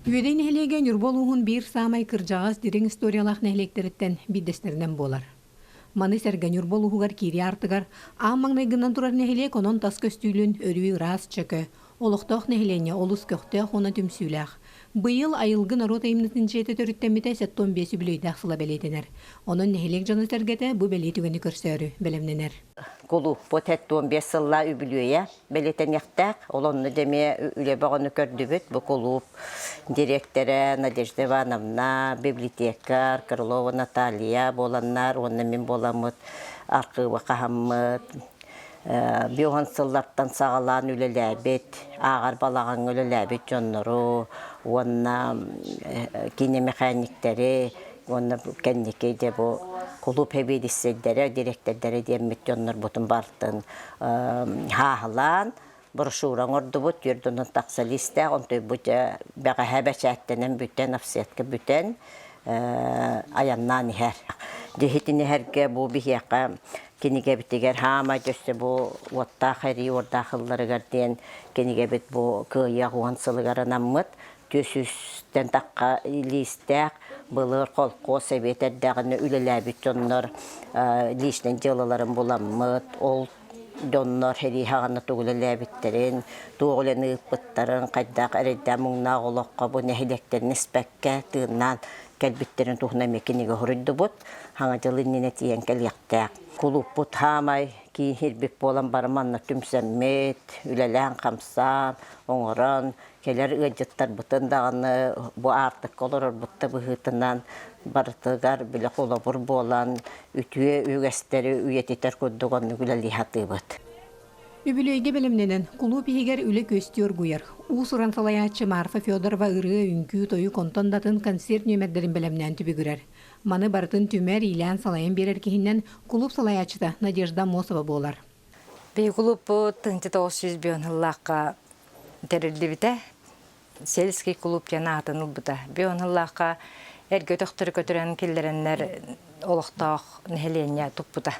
Үөдэй нэһилиэгэ Ньурба улууһун биир саамай кырдьаҕас дириҥ историялаах нэһилиэктэриттэн биирдэстэринэн буолар. Маны сэргэ Ньурба улууһугар киирии аартыгар аан маҥнайгынан турар нэһилиэк онон тас көстүүлүн өрүү ыраас чөкө, олохтоох нэһилиэнньэ олус көхтөөх уонна түмсүүлээх. Быйыл Айылгы норуот айымньытын дьиэтэ төрүттэммитэ 75 үбүлүөйдээх сыла бэлиэтэнэр. Онон нэһилиэк дьоно-сэргэтэ бу бэлиэ түгэни көрсөөрү бэлэмнэнэр. Кулууппут 75 сыллаа үбүлүөйэ бэлиэтэниэхтээх. Ол онно да эмиэ үлэ бөҕөнү көрдүбүт. Бу кулууп дириэктэрэ Надежда Ивановна, библиотекарь Крылова Наталья буоланнар уонна мин буоламмыт архыыба хаһаммыт биоһон сыллартан саҕалаан үлэлээбит, ааҕар балаҕаҥҥа үлэлээбит дьоннору уонна киинэмэхээньиктэри уонна кэнники дьэ бу кулууп сэбиэдиссэйдэрэ, дириэктэрдэрэ диэммит дьоннорбутун барытын хааһылаан брошюра оҥордубут, түөрт тахса лиистээх, онтуйбут дьэ бэҕэһээ бэчээттэнэн бүтэн, офсетка бүтэн айаннаан иһэр. Дьиһитин иһэргэ бу биһиэхэ кинигэбитигэр хаамай өссө бу уоттаах эрии уордаах ылларыгар диэн кинигэбит бу кыайыах уон сылыгар анаммыт түөс үстэн тахха лиистээх былыр холкуос сэбиэт эрдэҕинэ үлэлээбит дьоннор личнэй дьыалаларын буламмыт ол дьоннор сэрии саҕана тугу үлэлээбиттэрин, туох үлэни ыыппыттарын, хайдах эрэйдээх муҥнаах олоххо бу нэһилиэктэрин испэккэ тыыннаан кэлбиттэрин туһунан эмиэ кинигэ суруйдубут. Саҥа дьыл иннинэ тиийэн кэлиэхтээх. Кулууппут хаамай киин сирбит буолан бары манна түмсэммит, үлэлээн-хамсаан, оҥорон, кэлэр ыалдьыттарбытын даҕаны бу аартыкка олорорбут да быһыытынан барытыгар били холобур буолан үтүө үгэстэри үйэтитэр курдук оннук үлэлии сатыыбыт. Үбүлүөйгэ бэлэмнэнэн, кулууп иһигэр үлэ күөстүү оргуйар. Уус-уран салайааччы Марфа Федорова ырыа, үҥкүү, тойук онтон да атын концерт нүөмэрдэрин бэлэмнээн түбүгүрэр. Маны барытын түмэр, иилээн-салайан биэрэр киһинэн кулууп салайааччыта Надежда Аммосова буолар. Биһи кулууппут 1905 сыллаахха тэриллибитэ. Сельский клуб диэн аатын ылбыта. Бион сыллаахха эргэ өтөхтөрү көтүрэн киллэрэннэр олохтоох нэһилиэнньэ туппута.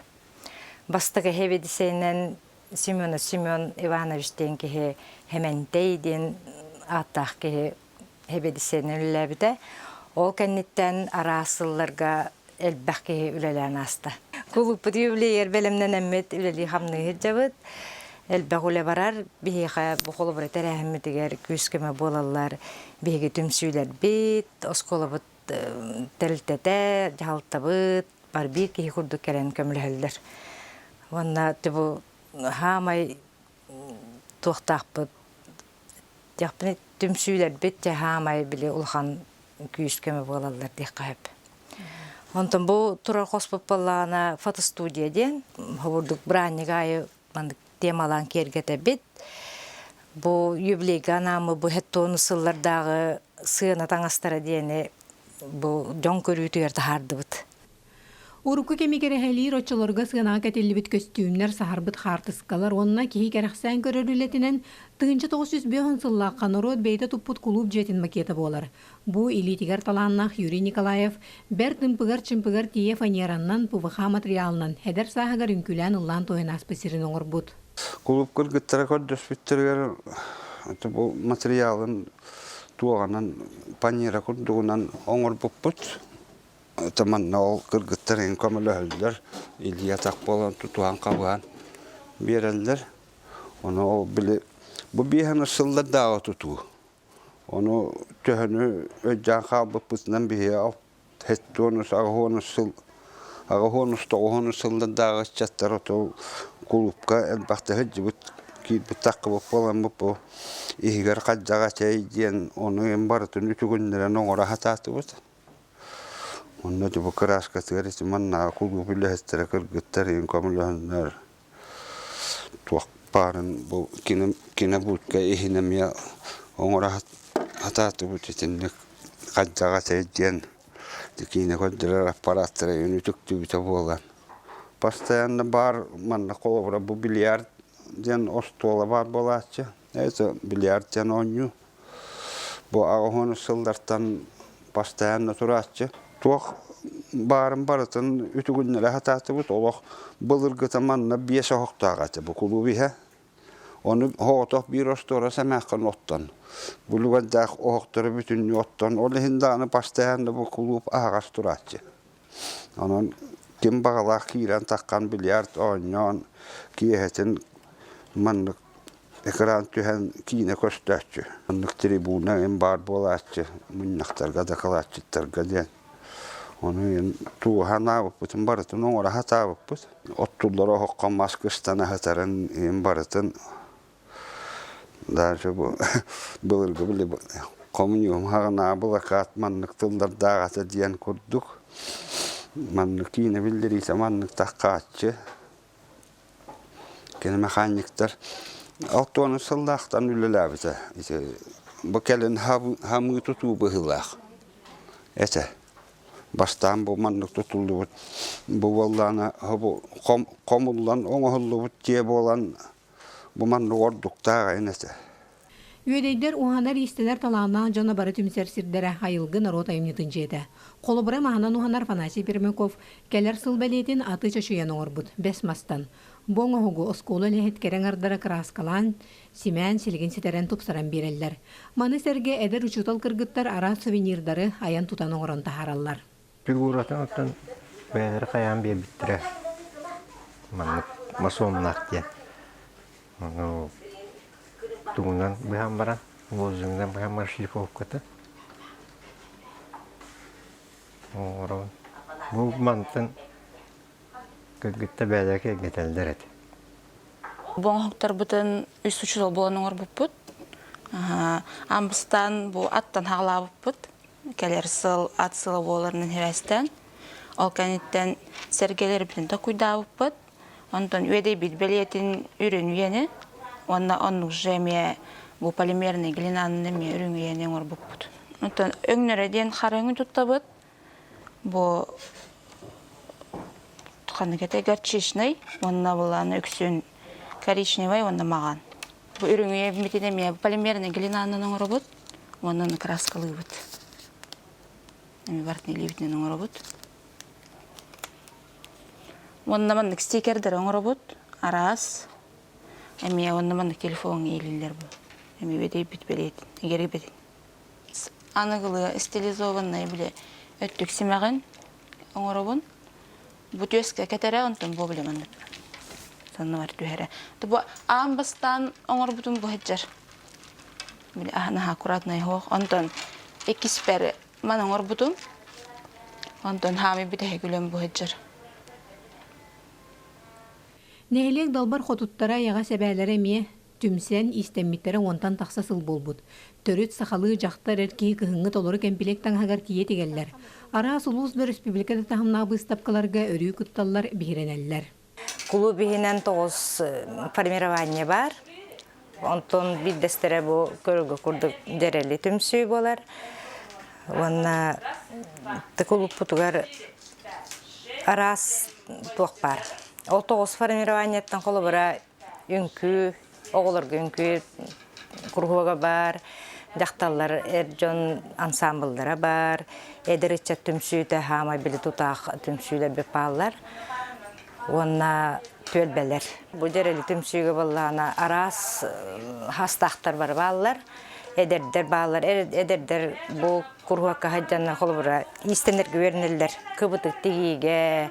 Бастакы сэбиэдиссэйинэн Семенов Семен Иванович диэн киһи Хэмэнтэй диэн ааттаах киһи сэбиэдиссэйинэн үлэлээбитэ. Ол кэнниттэн араас сылларга элбэх киһи үлэлээн ааста. Кулууппут юбилейер бэлэмнэнэммит үлэлии-хамныы сылдьабыт. Элбэх үлэ барар. Биһиэхэ бу холобура тэрээһиммитигэр күүс-көмө буолаллар. Биһиги түмсүүлэрбит, оскуолабыт тэрилтэтэ, дьаһалтабыт бар биир киһи курдук кэлэн көмөлөһөллөр. Уонна бу хаамай туохтаахпыт диэхпинэ түмсүүлэрбит дьэ хаамай били улахан күүс-көмө буолаллар диэххэ сөп. Онтон бу турар хоспут буоллаҕына фотостудия диэн хобурдук бырааһынньык аайы маннык темалаан киэргэтэбит. Бу юбилейга анааммыт бу хеттону сыллардааҕы сыана таҥастара диэни бу дьон көрүүтүгэр таһаардыбыт. Урукку кэми кэрэһэлиир оччолорго сыанаҕа кэтиллибит көстүүмнэр, саһарбыт хаартыскалар уонна киһи кэрэхсээн көрөр үлэтинэн 1905 сыллаахха норуот бэйэтэ туппут кулууп дьиэтин макета буолар. Бу илиитигэр талааннаах Юрий Николаев бэрт ымпыгар-чымпыгар тиийэ фанеранан, ПВХ матырыйаалынан эдэр сааһыгар үҥкүүлээн ыллаан туойан ааспыт сирин оҥорбут. Кулууп кыргыттара көрдөспүттэригэр бу материалын туоҕанан панера курдугунан оҥорбуппут. Это манна ол кыргыттар эҥин көмөлөһөллөр, илии-атах буолан тутуһан-хабыһан биэрэллэр. Ону ол били бу биэһэн сыллардааҕы тутуу. Ону төһөнү өйдөөн хаалбыппытынан биһиги сэттионус, аҕыһуонус сыл аҕыһуонус, тоҕуһуонус сыллардааҕы ыччаттар ото кулуупка элбэхтэ сылдьыбыт, киирбит таххыбыт буоламмыт бу иһигэр хайдах этэй диэн ону эҥин барытын үтүгүннэрэн оҥоро сатаатыбыт. Онно дьэ бу кырааскатыгар ити маннааҕы кулууп үлэһиттэрэ кыргыттар иһин көмөлөһөннөр туох баарын бу кинобудка иһин эмиэ оҥоро сатаатыбыт итинник хайдах этэй диэн киинэ көрдөрөр аппараттара үн үтүктүбүтэ буолан постоянно баар манна холобура бу бильярд диэн остуола баар буолааччы это бильярд диэн оонньуу Бу аҕыс сыллартан постоянно турааччы. Туох баарын барытын үтүгүннэрэ сатаатыбыт. Олох былыргыта манна биэс оһохтоох этэ бу кулууп иһэ. Ону оһоҕотох биир остуора сэмээххин оттон, булугардаах оһохтору бүтүннүү оттон, ол иһин даҕаны бастаан да бу кулууп аһаҕас турааччы. Онон ким баҕалаах киирэн таххан бильярд оонньоон, киэһэтин маннык экран түһэн киинэ көстөөччү. Маннык трибуна им баар буолааччы, мунньахтарга, дакылаатчыттарга диэн. Ону тууһа анаабыппытын барытын оҥоро сатаабыппыт. Оттуллар оһоххо мас кыстан аһытарын иһин барытын даже бу былыргы били коммунизм хаҕынааҕы былакаат маннык тыллардаах этэ диэн курдук маннык киинэ биллэриитэ маннык таххааччы Кини механиктар 60 сыллаахтан үлэлээбитэ. Ити бу кэлин хамыы тутуу быһыылаах этэ. Бастаан бу маннык тутуллубут бу буоллаҕына бу хомуллан оҥоһуллубут дьиэ буолан бу маннык ордуктаах айан этэ. Үөдэйдэр уһанар иистэнэр талааннаах дьоно бары түмсэр сирдэрэ Айылгы норуот айымньытын дьиэтэ. Холобура маһынан уһанар Афанасий Пермяков кэлэр сыл бэлиэтин аты чочуйан оҥорбут бэс мастан. Бу оҥоһугу оскуола үлэһит кэрэ аҥардара кырааскалаан, симээн, силигин ситэрэн тупсаран биэрэллэр. Маны сэргэ эдэр учуутал кыргыттар араас сувенирдары айан-тутан оҥорон таһаараллар. Фигуратын оттон бэйэлэрэ хайаан биэрбиттэрэ маннык масоннаах диэн. Ону тугунан быһан баран, лозунгунан быһан баран шлифовката оҥоробун. Бу мантан кыргытта бэйэлэрэ киэргэтэллэр этэ. Бу оҥоһуктарбытын үс учуутал буолан оҥорбуппут. Аан бу аттан хаалаабыппыт. Кэлэр сыл ат сыла буоларынан сибээстээн. Ол кэнниттэн сэргэлэрбитин токуйдаабыппыт. Онтон үөдэйбит бэлиэтин үрүҥ үйэни уонна оннук же эмиэ бу полимерный глинаны эмиэ үрүҥ үйэни оҥорбуппут. Онтон өҥнөрө диэн хара өҥү туттабыт. Бу ханнык этэ горчичный уонна былааны үксүн коричневый уонна маҕан. Бу үрүҥ үйэбитин эмиэ полимерный глинанан оҥоробут уонна краскалыыбыт. Эми барытын илиибитинэн оҥоробут. Уонна маннык стикердэри оҥоробут, араас. Эмиэ уонна маннык телефоҥҥа иилиллэр бу. Эмиэ бэдэйбит бэлиэтин, игэрибитин. Аныгылыы стилизованнай били өттүк симэҕин оҥоробун. Бу түөскэ кэтэрэ, онтон бу били маннык санныбар түһэрэ. Бу аан бастаан оҥорбутум бу сылдьар. Били наһаа аккуратнай оһох. Онтон иккиспэр Ман оҥорбутум. Онтон хаамый бүтэһик үлэм бу сылдьар. Нэһилиэк далбар хотуттара эйэҕэс эбээлэрэ эмиэ түмсэн, иистэммиттэрэ уонтан тахса сыл буолбут. Төрүт сахалыы дьахтар эр киһи кыһыҥҥы толору кэмпилиэк таҥаһыгар тиийэ тигэллэр. Араас улуус да өрөспүүбүлүкэ да таһымнаах быыстапкаларга өрүү кытталлар, биһирэнэллэр. Кулууп иһинэн тоҕус формирование баар. Онтон биирдэстэрэ бу көрөргө курдук дьэрэли түмсүү буолар. Уонна кулууппутугар араас туох баар. Ол тоҕус формированиеттан холобура үҥкүү, оҕолорго үҥкүү куруһуога баар, дьахталлар эр дьон ансаамбыллара баар, эдэр ыччат түмсүүтэ хаамай били тутаах түмсүүлэр бааллар уонна түөлбэлэр. Бу дьэрэли түмсүүгэ буоллаҕына араас хастаахтар бары бааллар, эдэрдэр бааллар. Эдэрдэр бу куруһуокка сылдьаннар холобура иистэнэргэ үөрэнэллэр, кыбытык тигиигэ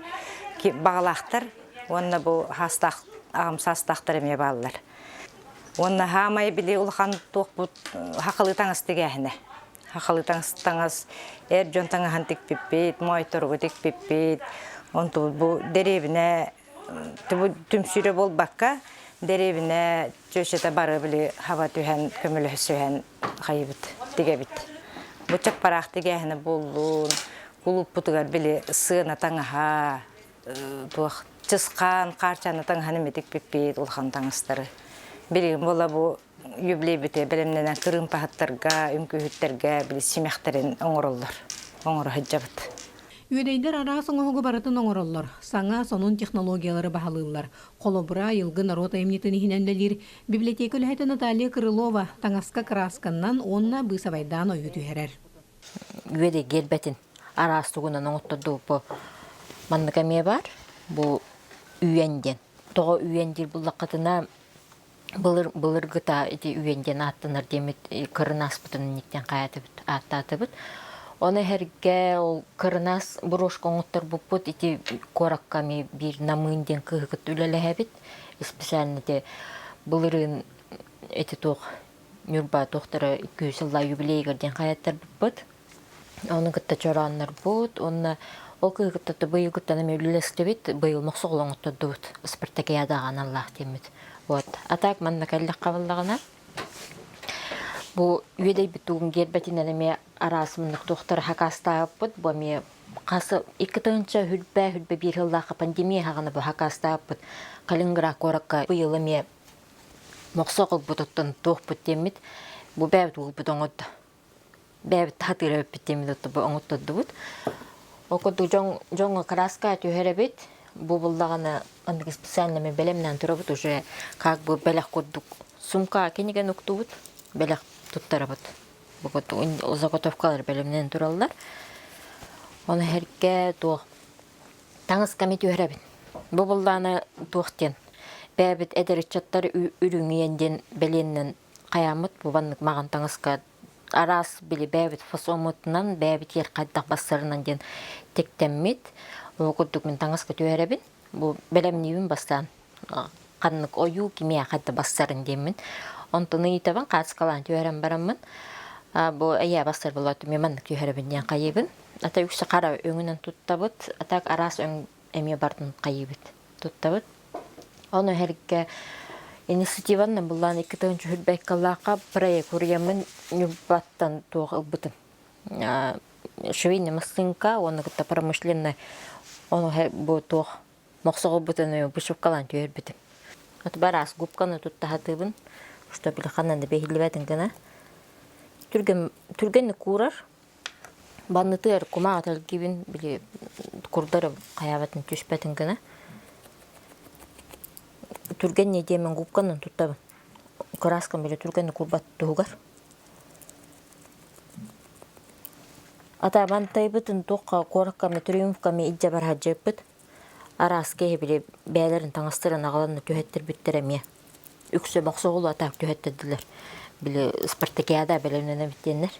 баҕалаахтар уонна бу хаастаах аҕам саастаахтар эмиэ бааллар. Уонна хаамай били улахан туохпут хахалы таҥас тигээһинэ. Хахалы таҥас таҥас эр дьон таҥаһын тикпиппит, моойторугу тикпиппит. Онтубут бу дэриэбинэ түмсүүрэ буолбакка, дэриэбинэ чүөчэтэ бары били хаба түһэн, көмөлөһүсүһэн хайыбыт, тигэбит. Бу чаппараах тигээһинэ буоллун, кулууппутугар били сыана таҥаһа, туох чысхаан хаарчааны таҥаһын эмитик пиппит улахан таҥастары билигин буола бу юбилейбити бэлэмнэнэн кырыымпаһыттарга үҥкүүһүттэргэ били симэхтэрин оҥороллор оҥоро сылдьабыт Үөдэйдэр араас оҥоһугу барытын оҥороллор, саҥа, сонун технологиялары баһылыыллар. Холобура, Айылгы норуот айымньытын иһинэн үлэлиир библиотека үлэһитэ Наталья Крылова таҥаска кыраасканнан уонна быысабайдаан ойуу түһэрэр. Үөдэйгэ элбэтин араас тугунан оҥоттордубуппу маннык эмиэ баар бу үйэн диэн тоҕо үйэн диир буллаххытына. Былыр былыргыта ити үйэн диэн ааттанар диэммит кырынааспытын инниттэн хайаатыбыт ааттаатыбыт. Ону эһэргэ ол кырынаас брошка оҥотторбуппут ити куоракка эмиэ биир Намыын диэн кыыһы кытта үлэлэһэбит. Специально ити былырыын ити туох Ньурба туохтара күүс сыллаа юбилейыгар диэн хайаттарбыппыт. Ону кытта чорооннорбут уонна ол кыыһы кытта быйылгыттан эмиэ үлэлэстибит. Быйыл мохсоҕол оҥоттордубут. Спартакиадаҕа аналлаах диэммит. Вот. А так манна кэллэххэ буоллаҕына бу үөдэйбит тугун гиэрбэтинэн эмиэ араас муннук туохтары хакаастаабыппыт. Бу эмиэ хас 2000 сүрбэ 21 сыллаахха пандемия хаҕана бу хакаастаабыппыт. Калининград куоракка быйыл эмиэ мохсоҕолбутуттан туохпут диэммит бу бэйэбит уолбут оҥордо. Бэйэбит таһатыыр эбиппит диэммит оттон оҥоттордубут. Ол курдук дьон дьоҥҥо краска түһэрэбит. Бу буллаҕына маннык специально мы бэлэмнээн турабыт уже как бы бэлэх курдук сумка кинигэн уктубут бэлэх туттарабыт. Бу курдук заготовкалар бэлэмнээн тураллар. Ону эргэ туох таҥаска эмиэ түһэрэбин. Бу буллаана туох диэн бэйэбит эдэр ыччаттар үрүҥүйэн диэн бэлиэннэн хайааммыт бу маннык маҕан таҥаска араас били бэйэбит фасоммутунан бэйэбит ер хайдах бассарынан диэн тиктэммит. Ол курдук мин таҥаска түһэрэбин. Бу бэлэмниибин бастаан ханнык ойуу кимиэхэ да бассарын диэммин. Онтон ыйытабын хааскалаан түһэрэн бараммын бу эйээ бассар болооту мен маннык түһэрэбин диэн хайыыбын. Ата үксэ хара өҥүнэн туттабыт, а так араас өҥ эмиэ бардын хайыыбыт туттабыт. Ону эһэргэ инициативанан буллаан 2021 ыккаллаахха проект уруйаммын Ньурбаттан туох ылбытым. Швейная массыынка уонна кытта промышленный ону бу туох мохсоҕолбутун вышивкалаан түһэрбитим. Бараас губканы тутта сатыыбын, что били ханна да бэһиллибэтин гына. Түргэн түргэнник куурар. Баннытыгар кумааҕы тэлгибин били курдары хайаабатын түспэтин гына. Түргэн диэмин губканан туттабын. Кырааскам били түргэнник курбат туһугар. Ата мантайбытын туохха куоракка триумфками илдьэ бараһадьыппыт. Араас киһи били бэйэлэрин таҥастарын аҕалан түһэттэрбиттэр эмиэ. Үксэ мохсоҕолу атаак түһэттэрдилэр. Били спартакиада бэлэмнэнэбит диэннэр.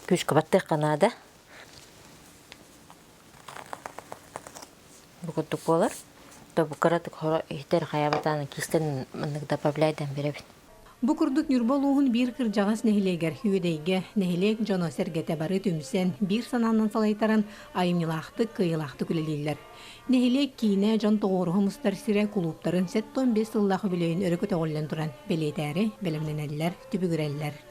Күүскэ баттыахха наада. Бу курдук буолар. То бу кыратык хоро иһитэр хайабатаан кистэн маннык добавляйдан беребин. Бу курдук Ньурба улууһун биир кырдьаҕас нэһилиэгэр Үөдэйгэ нэһилиэк дьоно-сэргэтэ бары түмсэн, биир санаанан салайтаран, айымньылаахтык, кыайыылаахтык үлэлииллэр. Нэһилиэк киинэ дьон тоҕуоруһа мустар сирэ кулууптарын 75 сыллаах үбүлүөйүн өрө көтөҕүллэн туран бэлиэтээри бэлэмнэнэллэр, түбүгүрэллэр.